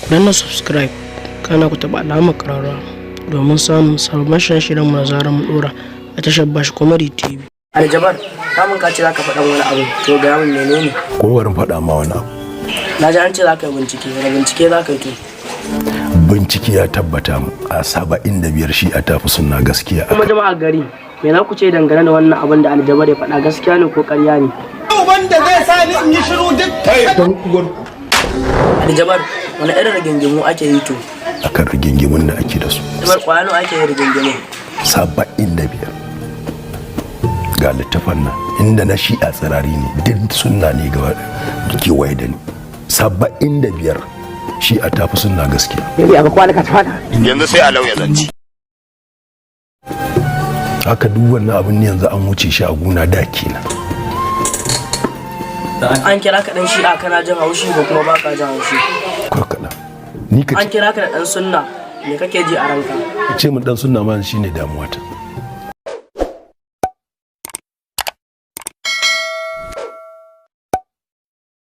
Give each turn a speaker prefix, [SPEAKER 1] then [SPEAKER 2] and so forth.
[SPEAKER 1] Danna subscribe, kana ku taɓa alamar ƙararrawa domin samun sabbin shirye-shiryen mu da zarar mun ɗora a tashar Bash Comedy TV.
[SPEAKER 2] Aljabar, kamun ka ce za ka faɗan wani abu, to ga min menene?
[SPEAKER 3] Kuma bari in faɗa ma wani abu.
[SPEAKER 2] Na ji an ce za ka yi bincike, wani bincike za ka yi to?
[SPEAKER 3] Bincike ya tabbata mu a 75 shi a tafi sunna gaskiya.
[SPEAKER 2] Kuma jama'a gari, me za ku ce dangane da wannan abin da Aljabar ya faɗa, gaskiya ne ko ƙarya ne?
[SPEAKER 4] Wanda zai sa ni in yi shiru duk.
[SPEAKER 5] Dan uwarku.
[SPEAKER 2] Aljabar, wani irin rigingimu ake yi to?
[SPEAKER 3] Akan rigingimun da ake da su.
[SPEAKER 2] Aljabar, kwaya nawa ake yin rigingimu?
[SPEAKER 3] 75. Ga littafan nan, inda na shi'a tsirari ne, duk sunna ne gaba kewaye da ni. 75 shi'a tafi sunna gaskiya.
[SPEAKER 6] Yanzu sai a lauya zanci.
[SPEAKER 3] Haka duk wannan abin ne yanzu an wuce shi a guna da kenan.
[SPEAKER 2] An kira ka ɗan shi'a, kana jin haushi ko kuma baka jin haushi?
[SPEAKER 3] Ko kaɗan. Ni ka
[SPEAKER 2] An kira ka da ɗan sunna, me kake ji a ranka?
[SPEAKER 3] Ce mun dan sunna ma shine damuwata.